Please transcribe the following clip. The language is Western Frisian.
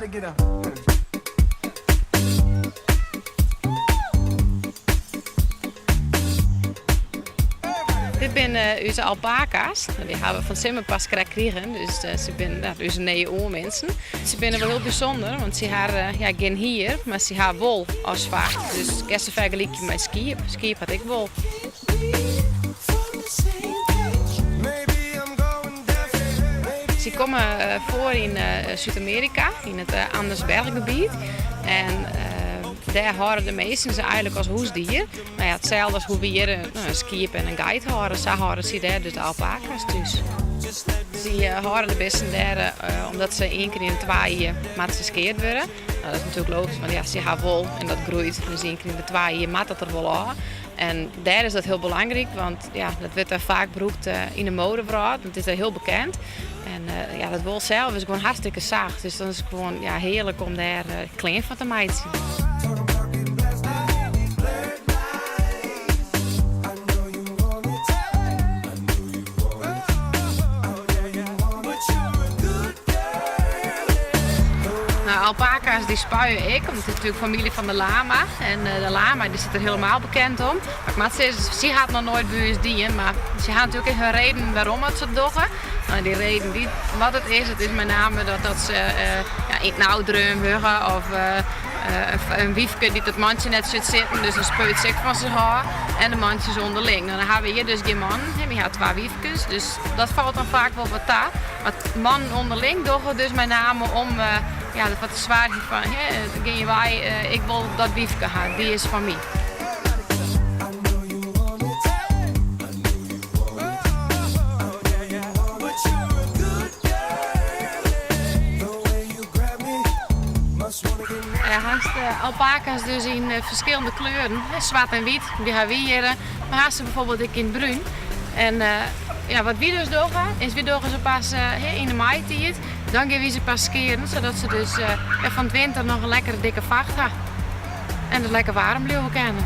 Dit binne ús alpaka's. Dy hawwe we fan 't simmer pas krekt krigen, dus se binne ús nije oanwinsten. Se binne wol hiel bysûnder, want se ha ja, gjin hier, mar se ha wol as facht. Dus kinst se fergelykje mei skiep. Skiep hat ek wol. Sy komme foar yn Súd-Amearika, yn it Andesberchgebiet. En dêr hâlde de minsken se eigenlik as hûsdier. No ja, itselde as hoe wy hjir in skiep en in geit hâlde, sa hâlde sy dêr dus de alpaka's thús. Sy hâlde de bisten dêr omdat se ien kear yn de twa jier moatte se skeard wurde. No, dat is natuerlik logysk, want ja, sy ha wol en dat groeit. Dus ien kear yn de twa jier moat dat der wol ôf. En dêr is dat hiel belangryk, want ja, dat wurdt dêr faak brûkt yn de modewrâld. It is dêr hiel bekend. En ja, dat wol sels is gewoan hartstikke sacht. Dus dan is it gewoan ja, hearlik om dêr klean fan te meitsjen. Nou, alpaka's dy spuie ek, want it is natuerlik famylje fan de lama. En de lama dy sit der hielendal bekend om. Mar ik moat sizze, sy hat noch noait by ús dien, mar sy ha natuerlik ek hun reden wêrom dat se it dogge. No, dy reden die, wat it is, it is mei name dat, dat se ja, yn it nau dreaun wurde of in wyfke dy't it mantsje net sjocht sitten, dus dan spuit se ek fan sich ôf. En de mantsjes ûnderling. No, dan ha we hjir dus gjin mannen, hè, we ha twa wyfkes, dus dat falt dan faak wol wat ta. Mar mannen ûnderling dogge dus mei name om ja, derfoar te soargjen fan, hè, gean je wei, ik wol dat wyfke ha, dy is fan my. Hast alpaka's dus yn ferskillende kleuren, swart en wyt, dy ha wy hjir, mar hast se bijvoorbeeld ek yn brún. En ja, wat wy dus dogge, is wy dogge se pas yn de maitiid, dan gean wy se pas skearen, sadat se dus fan 't winter noch in lekkere dikke facht ha en dus lekker waarm bliuwe kinne.